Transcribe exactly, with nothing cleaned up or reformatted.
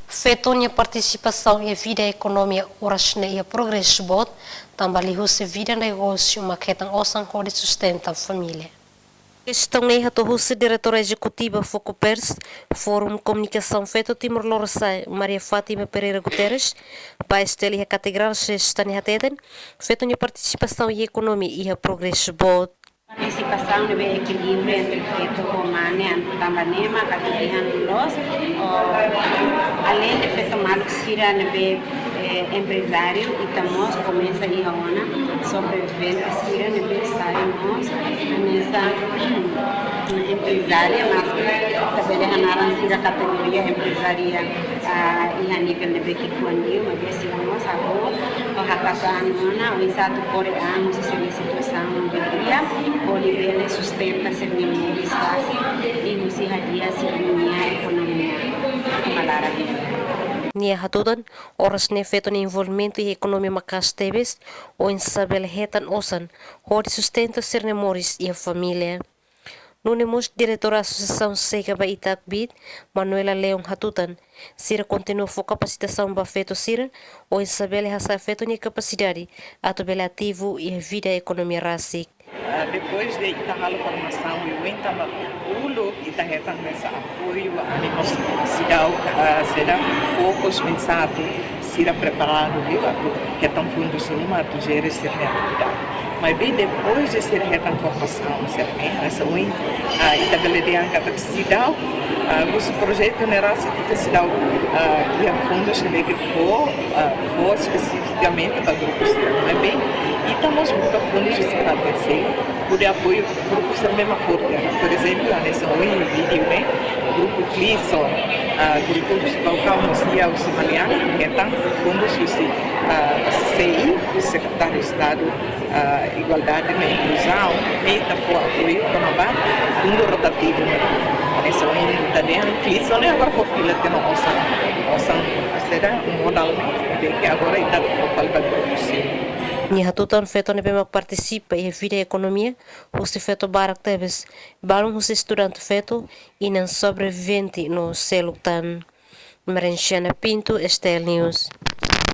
Feto nia partisipasaun iha vida ekonomia oras ne'e iha progresu boot, tanba liuhusi vida negósiu mak hetan osan hodi sustenta família. Kestaun ne'e hato'o husi Diretora Ezekutiva Fokopers, Fórum Komunikasaun Feto Timor Lorosa'e, Maria Fátima Pereira Guterres, ba STL iha Catedral Sesta ne'e hateten, feto nia partisipasaun iha ekonomia iha progresu boot. Partisipasaun ne'ebé ekilíbriu entre feto ho mane, tanba ne'e mak atu dehan loos, o, além de feto maluk sira ne'ebé, eh, emprezáriu, ita mós komesa iha ona sobrevivente sira ne'ebé sai mós hanesan emprezária, maske ita bele hanaran sira kategoria emprezária, ah, iha nivel ne'ebé ki'ikoan liu, maibé sira mós hahú, o, hakaas an ona, oinsá atu kore an husi sira-nia situasaun di'ak, hodi bele sustenta sira-nia moris rasik, i husi hadi'a sira-nia ekonomia ba laran. Nia hatutan, oras ne'e feto nia envolvimentu iha ekonomia maka'as tebes, oinsá bele hetan osan hodi sustenta sira-nia moris iha família. Nune'e mós Diretora Asosiasaun SEKA ba Ita-Akbit, Manuela Leon hatutan, sira kontinua fó kapasitasaun ba feto sira, oinsá bele hasa'e feto nia kapasidade atu bele ativu iha vida ekonomia rasik. Ah, depois de ita halo formasaun, i ohin tanba uluk ita hetan hanesan apoiu, ami mós seidauk, ah, seidauk fokus oinsá atu sira preparadu liu atu hetan fundus ruma atu jere sira-nia atividade. Maibé depois de sira hetan formasaun, sira-ne'e, hanesan ohin, ah, ita bele dehan katak seidauk, ah, husi projetu ne'e rasik ita seidauk, ah, iha fundus ne'ebé ke fó, ah, fó espesifikamente ba grupu sira. Maibé ita mós buka fundus husi fatin seluk, hodi apoiu grupu sira ne'ebé mak forte. Por ezemplu, hanesan ohin vídeo ne'e, grupu Cleason, ah, grupu Balkau mós iha husi Maliana, hetan fundus husi, ah, SEI, Sekretáriu Estadu, ah, Igualdade no Inkluzaun, ne'e ita fó apoiu kona-ba fundu rotativu ne'e. Hanesan ohin ita dehan, Cleason ne'e agora fó fila tiha ona osan, osan, ou seja, um modal ne'ebé ke agora ita fó fali ba grupu sira. Nia hatutan feto ne'ebé mak partisipa iha vida ekonomia, husi feto barak tebes, balun husi estudante feto, inan sobrevivente no seluk tan. Marenciana Pinto, STL News.